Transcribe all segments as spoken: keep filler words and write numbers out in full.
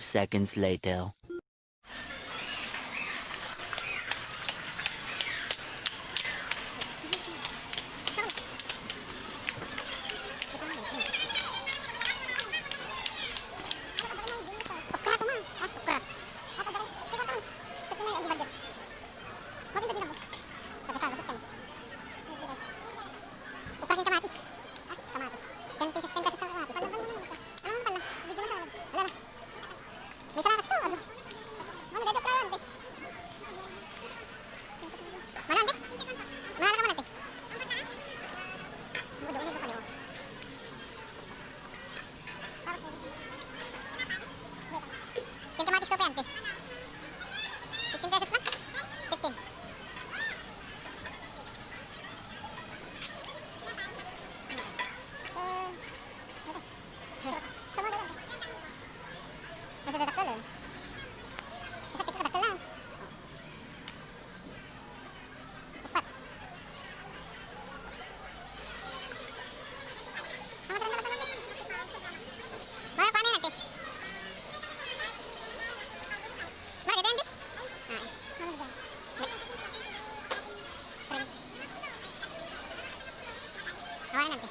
seconds later. Maganda din ako. Taga-Sara, sa kanya. Upraking kamatis. Ah, kamatis. Ten pesos, ten pesos lang kamatis. Ano pala? Medyo masarap. Wala na. May sarap to, ano? Ano, dede, try, ante. Mana, ante? Mana ka, mana, ante? Ano, doon, ante, ano? Tapos, yung kamatis ko pa yan, te. Fifteen pesos lang? Fifteen. Eh, ito. Sa mga ganun. Nasa dadakkel, eh. Nasa pito, dadakkel lang. Upat. Mga dala na ba naman? Mga kuha na natin. Mga dala, hindi? Ah, eh. Mga dala. Three. Hawakan natin.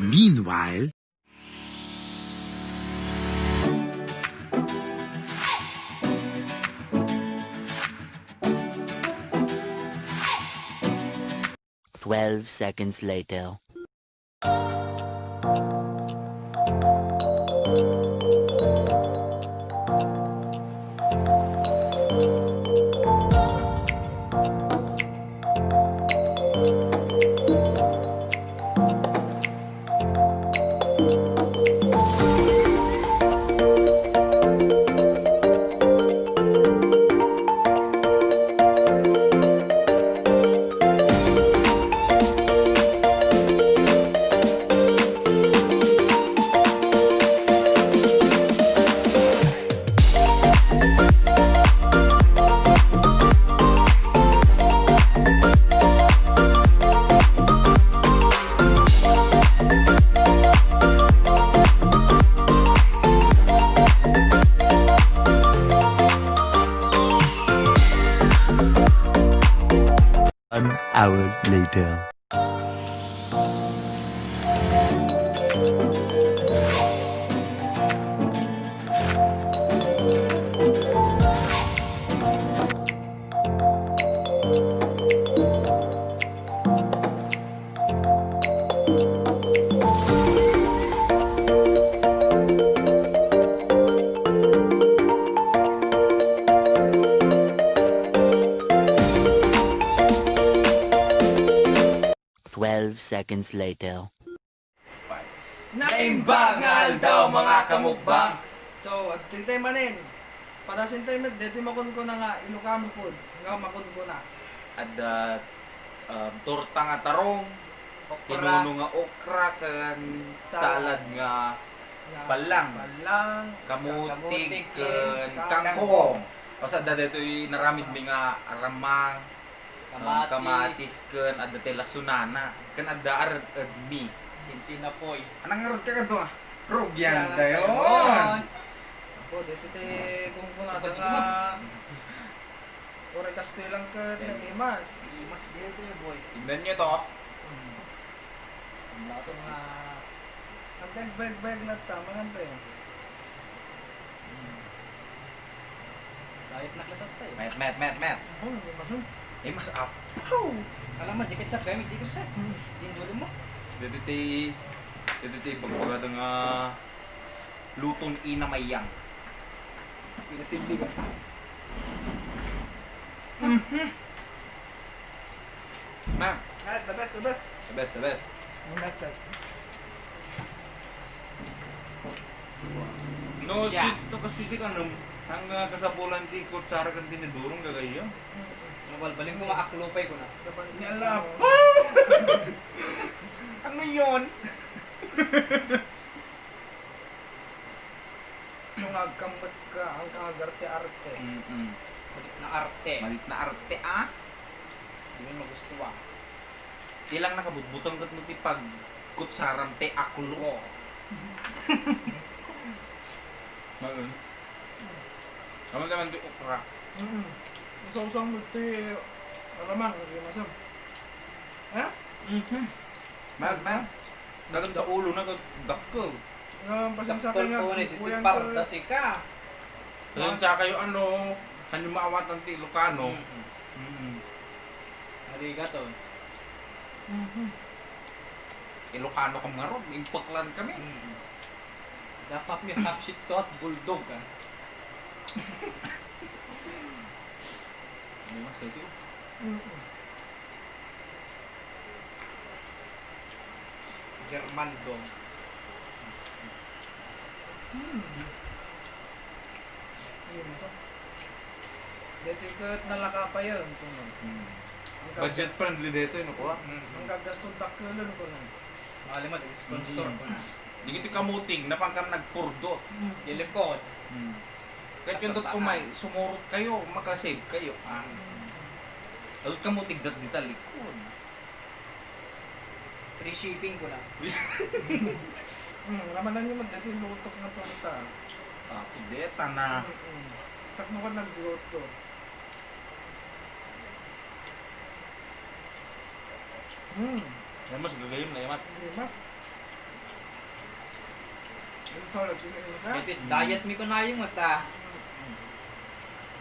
Meanwhile, twelve seconds later. An hour later. Twelve seconds later. Naimbag nga aldaw, mga kamukbang! So, adtoy tayo manen. Padasen tayo met, detoy makunkuna nga Ilocano food, nga makunkuna. Adda, ah, torta nga tarong, okra, pinuno nga okra, ken salad, salad nga, nga pallang, pallang, kamote, kamote ken, ken kangkong. Kangkong. Basta adda detoy inaramid mi nga aramang, kamatis. Ah, kamatis ken adda tay lasonana, ken adda arad-, admi. Tintin na, boy. Anang arad ka kadto, ah? Rugian tayo. Apo, dito ti kunkuna nga. Oras kastoy lang ken naimas. Imas dito, eh, boy. Tignan nyo to. Hmm. So, nga, nagdagbagbag na ta, mangan tayo. Diet na kita tayo. Met, met, met, met. Oh, hindi masun. Eh, mas up. Alam mo, di ketchup kami, di ketchup. Hmm. Di mo. Dito ti, dito ti, pagpagada nga luton ina mayang. Pinasimple ba? Mhm. Ma. Ah, the best, the best. The best, the best. Ang best, best. No, siya. Sweet to kasi di ka nung, ang, ah, kasapulan ti kutsara kan tinidorong gagayam. Balbalik mo, maaklopay ko na. Ni ala pa! Ano yon? So, nga agkamot ka, ang kaagarte-arte. Mm-mm. Malit na arte. Malit na arte, ah. Di mo magustuhan. Ilang nakabutbutang ket no ti pagkutsaram ti aklo. Oo. Kaman naman ti okra. Mm. Isawsaw mo ti alaman, lagi masam. Ha? Mhm. Mal, mal. Dalam ta ulo na, dakkel. Ah, pasensya Dakkel kayo, ko na, dito kuyan ko. Pardas ika. Pasensya kayo, ano, saan yung maawatan ti Ilocano? Mm. Mm. Arigato. Mhm. Ilocano kam ngarud, impaklan kami. Mm. Dapat mi hapsit suat bulldog, ah. Ano mas ito? Mm. German dog. Hmm. Ayun, masa. Dito ket nalakapayan, kuno. Hmm. Ang gag- Budget friendly dito, yun, kuya. Mm. Ang gagasto dakkelon, kuno. Mga lima, di sponsor, Mm. kuno. Di kiti kamuting, napangkan nagpurdot. Mm. Di likod. Hmm. Kahit Basta yung dot baka. Umay, sumurot kayo, makasave kayo. Ah. Mm. Ayun, kamuting dat di talikod. Free shipping ko na. Hmm, ramanan nyo man dito yung lutok ng torta. Ah, pwede, tana. Mm-mm. Takmo ka nagluto. Hmm. Yan mas gagayom na, Imat. Hindi, ma. Yung solid, yung ano ka? Ito, diet mi ko na yung mata.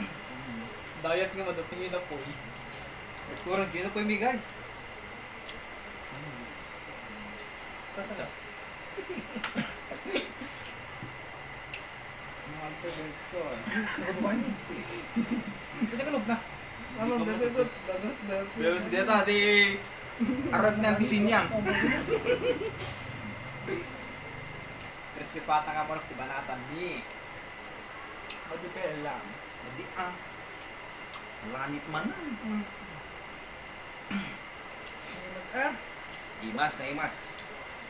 Mm-mm. Diet nga, madating yun na po eh. Kurang din na po yung guys. Saan, saan? Mga alphabet ko, eh. Ano ba yun? Sa Tagalog na. Ano, dati ba? Dadas, dati. Dadas, data, di. Arat nga, bisinya. Crispy pata nga mo, kibanatan ni. Madi pa lang. Madi, ah. Langit man, ah. Mm. Imas, ah. Imas, ah, imas.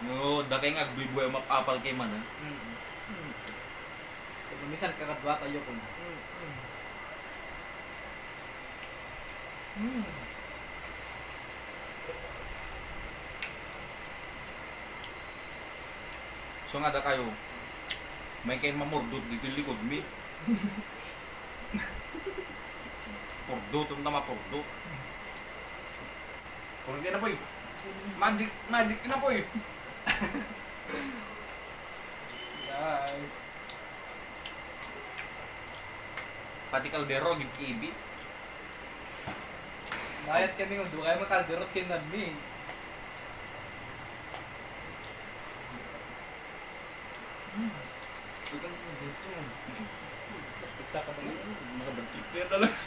No, dakay nga agbuy-buy, mapapal kay man, ah. Mm. Mm. Kung minsan, kakadwa tayo kung Mm, mm. Mm. So nga da kayo, may kayo mamurdot dito likod mi. Purdot, ang tama purdot. Purdot na po eh. Magic, magic na po eh. Guys. Pati kaldero, gib-ibit. Diet kami nga, duwa kami kaldero, kinadmi. Hmm. Ikaw ang gusto. Isa ka ba? Makabagtik kaya talaga.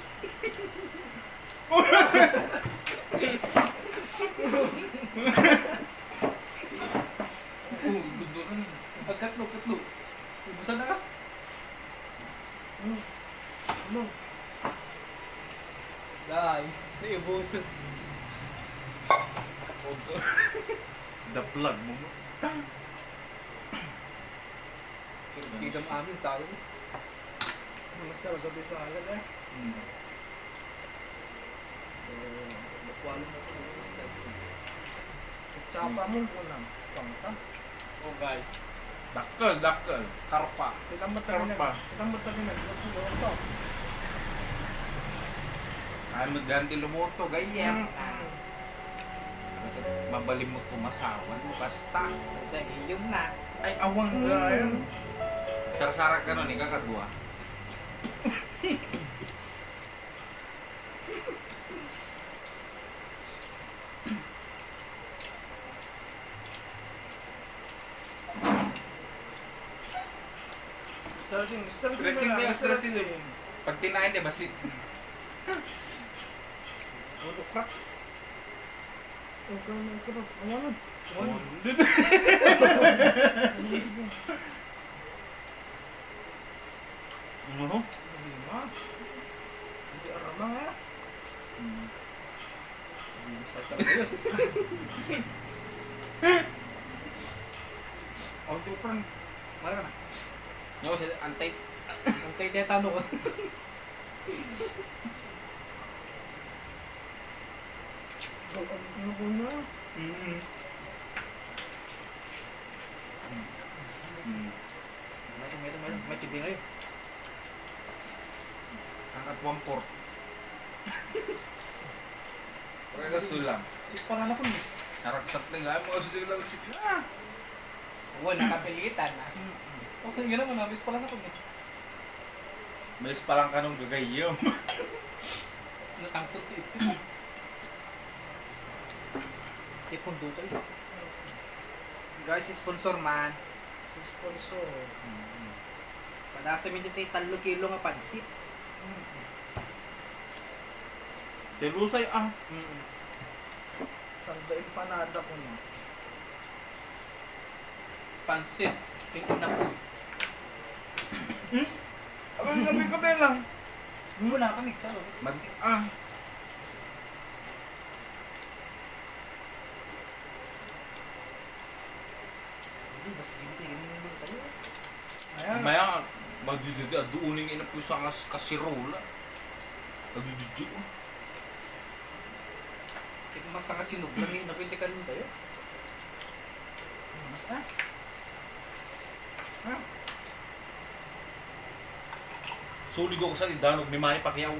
Oh, gusto ka na. Pagkatlo, katlo. Ubusan na ka? Hmm. Ano? Guys, naiubusan. The plug mo mo. Tang! Freedom amin, sayang. Mas talaga di sa halad eh. Hmm. So, makuha mo ito yung step. Tsapa mo kung ang pangta. Oh, guys. Dakkel, dakkel. Karpa. Kita mo tayo Karpa. Kita mo tayo nagluto-luto. Ay, magganti lumuto, gayam. Mm, mm. Mabalim mo kumasawan mo, basta. Nagdagiyom na. Ay, awang Mm. gayam. Sarsara ka nun, ikakadwa. Stretching, stretching Stretching na lang, tayo, stretching. Stretching. Pag tinayan niya, basi. Ulo crack. Ang kang, ang kang, ang ano? Ang ano? Ang ano? Ano? Limas. Hindi arama nga. Hmm. Limas sa tayo. Auto prank. Wala na. Yo, antay. Antay tetano ko. Ang, ang, ano ko na? Mm. Mm. Meron, meron, meron. May tibingay. Hanggat one-fourth. Pare, kaso lang. Is para na po, miss. Naragsat na nga, mga sige lang, sige na. Wala, kapilitan, ah. Mm-mm. Okay, nga naman, ah, is para na po, miss. May ispalang kanong gagayam. Natangkot ti ipon. Ipon dutay. Guys, sponsor man. Sponsor. Mm. Padasam iti tallo kilo nga pansit. Mm. Ti lusay, ah. Mm. Sanda empanada ko na. Pansit. King inapoy. Hmm? Abang napoy ka, Bella. Muna kami, sa Mag-, ah. Hindi, mas gini tayo, ganun yung tayo. Ayan. Maya, madididi, aduuning inapoy sa kas-, kasirola. Madididi, oh. Sige, mas nga sinugdan ni inapoy ti kanin tayo. Mas, ah? Ah? Sulido ko sa ti danog ni Manny Pacquiao.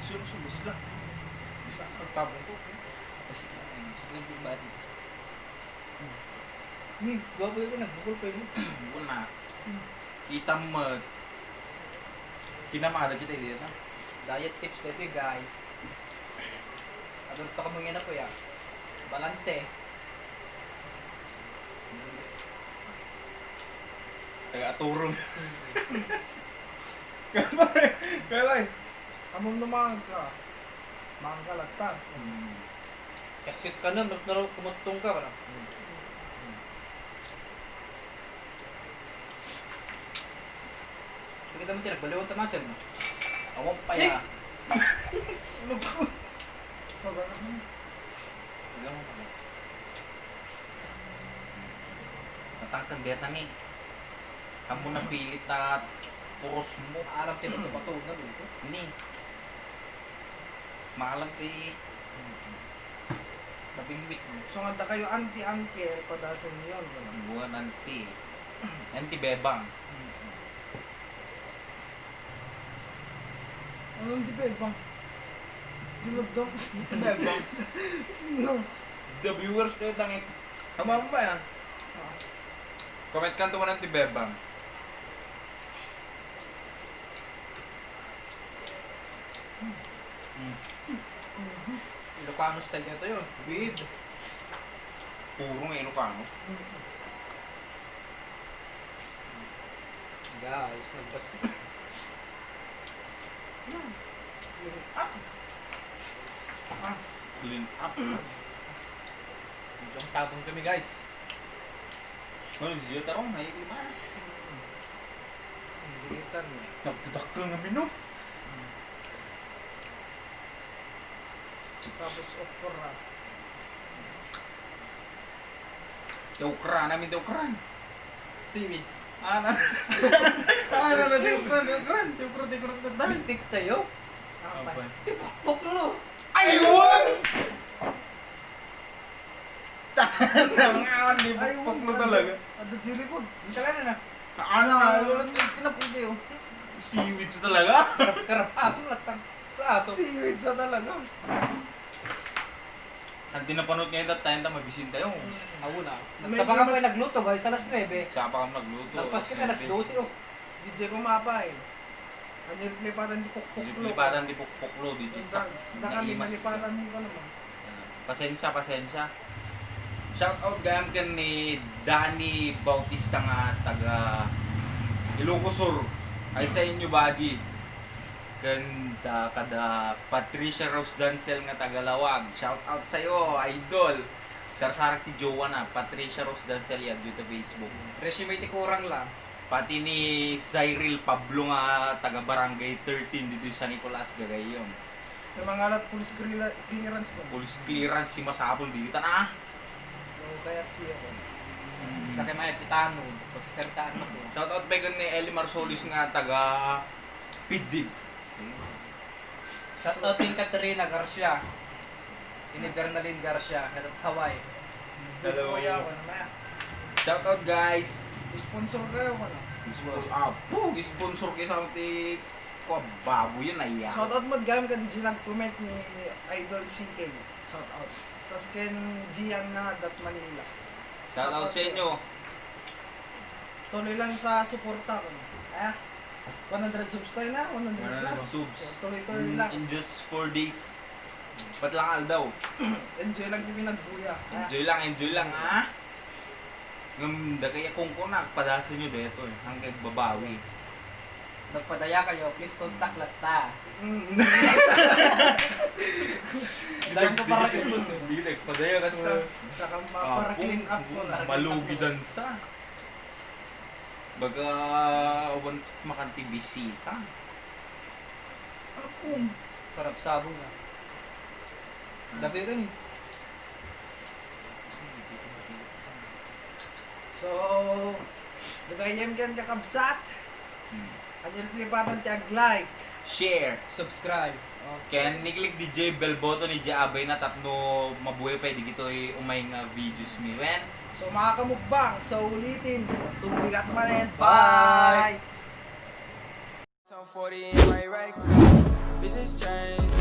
Sulo, sulo, sila. Sa pagtabong ko. Basta lang, basta lang di bati. Hmm, gwapo yun, nagbukol pa yun. Bukol na. Hmm. Kita mo, kinamada kita, hindi na. Diet tips dito, guys. Ador pa kamo nga na po, ya. Balanse. Taga aturong. Kaya, kaya, Among naman ka. Mangga latta. Hmm. Kasit ka na, ba't na raw kumuttong ka, wala? Hmm. Sige, tama, tira, baliwan ta muscle mo. Awang pa ya. Ano ko? Wala na. Wala mo pala. Matangkad deta ni. Amo na pilit na puros mo. Alam ti bato-bato na dito. Ni. Maalam ti mabingwit mo. So, nga da kayo, auntie, uncle, padasan yon, wala? Buwan, auntie. Auntie Bebang. Mm. Anong di Bebang? Di Bebang. Di Bebang. Sino? The viewers kayo, tangik. Tama mo ba yan? Ah. Comment ka naman ng ti Bebang. Mm. Ilocano style nito yun. Weed. Puro nga Ilocano. Mm. Guys, nagbas-, ah. Ah. Clean up. Medyo ang tabang kami, guys. Ano, digital ako, may lima. Digital niya. Nagdakkel nga mino. Tapos okra. Ti okra, namin ti okra. Seaweeds. Ah, na. Ah, na, na, ti okra, ti okra. Ti okra, ti okra, ti okra. Mistake tayo. Apa? Apa? Ti pokpoklo. Ayun! Tanang awan, ti pokpoklo talaga. Adu, diri ko. Ang talaga na. Ano, ano, ano, tinapon kayo. Seaweeds talaga. Karap, karap. Aso, latang. Sa aso. Seaweeds na talaga. Ang tinapanot ngayon, tat-, tayo, ta, mabisin tayo. Awo na. May Nagsapa ka pa mas- nagluto, guys, alas nuebe. Sapa ka nagluto, Nagpas alas kami alas nuebe. dose, oh. Di jay ko mapay. Ano yung lipatan di pukpuklo? Lipatan di pukpuklo, di Yung jay da-, tak-, da kami, naimas nalipatan kita. Di ko naman. Ah, pasensya, pasensya. Shout out gayam ken ni Danny Bautista nga taga Ilocos Sur. Ay sa inyo, buddy. Ken da, kada Patricia Rose Dancel nga taga Laoag. Shout out sa'yo, idol. Sarsarag ti jowa na, Patricia Rose Dancel, i-add yo ta Facebook. Resume ti kurang lang. Pati ni Cyril Pablo nga taga Barangay thirteen ditoy San Nicolas, Cagayan. Sa mga alat, police clear-, clearance ko. Police clearance, si masapul dita na. No, kaya tiyo ko. Mm. Sa kay Maya Pitano, pagsasaritaan mo ko. Shout out pa ni Eli Marsolis nga taga Pidig. Shout out kay Katrina Garcia. Ini Bernalyn Garcia, head of Hawaii. Hello. Kuya, wala na. Shout out, guys. Sponsor kayo, ano? Sponsor, ah, puh, sponsor kayo sa ti, kwa, baboy yun, ay, ah. Shout out mo, gam, ka D J nag-comment ni Idol C K. Shout out. Tas ken Gian nga, Dat Manila. Shout out sa inyo. Tuloy lang sa suporta ko. Ah, one hundred subs tayo na, one hundred plus. One hundred subs. So, tuloy-tuloy lang. In just four days. Pat lang aldaw. Enjoy lang ti pinagbuya. Ah. Enjoy lang, enjoy lang, ha? Ngem, dagay a kungkuna, padasennyo daytoy, eh. Hanggang babawi. Nagpadaya kayo, please contact latta. Mm. Dahil ko para yun. Hindi, nagpadaya ka sa. Saka ma-, para clean up ko na. Malugi dansa. Baga, awan makanti bisita. Akum. Sarap sabong, ah. Labi rin. So, dagayem ken kakabsat. Hmm. Ania ti lipatan ti ag-like. Share. Subscribe. Okay. Ken ni-click D J bell button ni Abay na tapno mabuhay pa dagitoy umay nga videos mi. Wen? So, mga kamukbang, sa ulitin, tubig at manen. Bye! Bye! Some forty in my right car. Bitches change.